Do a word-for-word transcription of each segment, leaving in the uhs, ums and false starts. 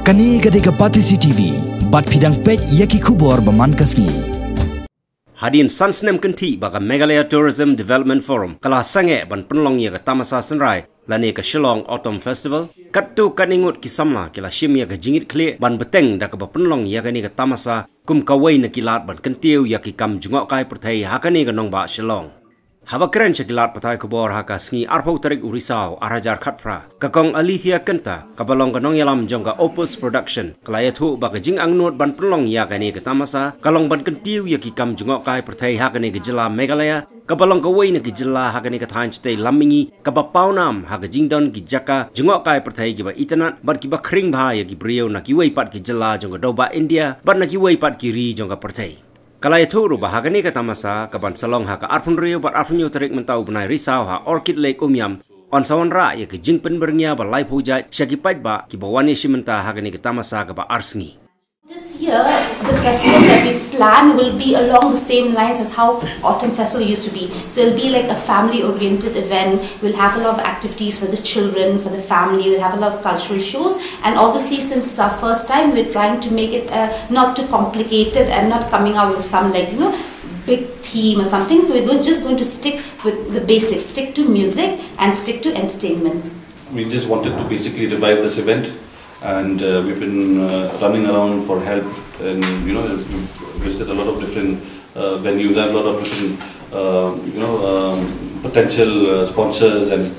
Kane ka dei ka Batesi T V, bad phi dang peit ïa ki khubor ba man ka sngi. Hadien san snem kynthih ba ka Meghalaya Tourism Development Forum ka la sangeh ban pynlong ïa ka tamasa synrai lane ka Shillong Autumn Festival, katto katne ngut ki samla ki la shim ïa ka jingïaid khlieh ban bteng da kaba pynlong ïa kane ka tamasa kum kawei na ki lad ban kyntiew ïa ki kam jngohkai pyrthei ha kane ka nongbah Shillong. Haba kren sha ki lad pathai khubor ha ka sngi arphew tarik u Risaw arhajar khatphra, ka Kong Alethea Kynta, kaba long ka nongïalam jong ka Opus Production, ka la ïathuh ba ka jingangnud ban pynlong ïa kane ka tamasa ka long ban kyntiew ïa ki kam jngohkai pyrthei ha kane ka jylla Meghalaya, kaba long kawei na ki jylla ha kane ka thaiñ shatei lam mihngi kaba pawnam ha ka jingdon ki jaka jngohkai pyrthei kiba itynnad bad kiba khring bha ïa ki briew na kiwei pat ki jylla jong ka dewbah India bad na kiwei pat ki ri jong ka pyrthei. Ka la ïathuh ruh ba ha kane ka tamasa kaban sa long ha ka arphew hynriew bad arphew hynñiew tarik mynta u bnai Risaw ha Orchid Lake Umiam, yn sa wanrah ïa ka jingpynbyrngia ba laiphew jait sha ki paidbah kiba wan ïashim bynta ha kane ka tamasa kaba ar sngi. This year, the festival that we've planned will be along the same lines as how Autumn Festival used to be. So it'll be like a family oriented event. We'll have a lot of activities for the children, for the family. We'll have a lot of cultural shows. And obviously, since it's our first time, we're trying to make it uh, not too complicated and not coming out with some, like, you know, big theme or something. So we're going, just going to stick with the basics, stick to music and stick to entertainment. We just wanted to basically revive this event, and uh, we've been uh, running around for help, and you know, we've visited a lot of different uh, venues. I have a lot of different uh, you know um, potential uh, sponsors and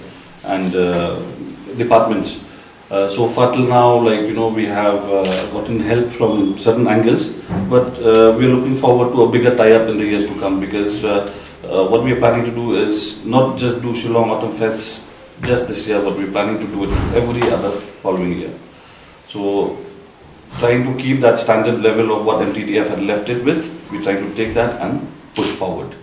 and uh, departments. Uh, so far till now, like, you know, we have uh, gotten help from certain angles, but uh, we're looking forward to a bigger tie-up in the years to come, because uh, uh, what we are planning to do is not just do Shillong Autumn Fest just this year, but we're planning to do it every other following year. So trying to keep that standard level of what M T D F had left it with, we're trying to take that and push forward.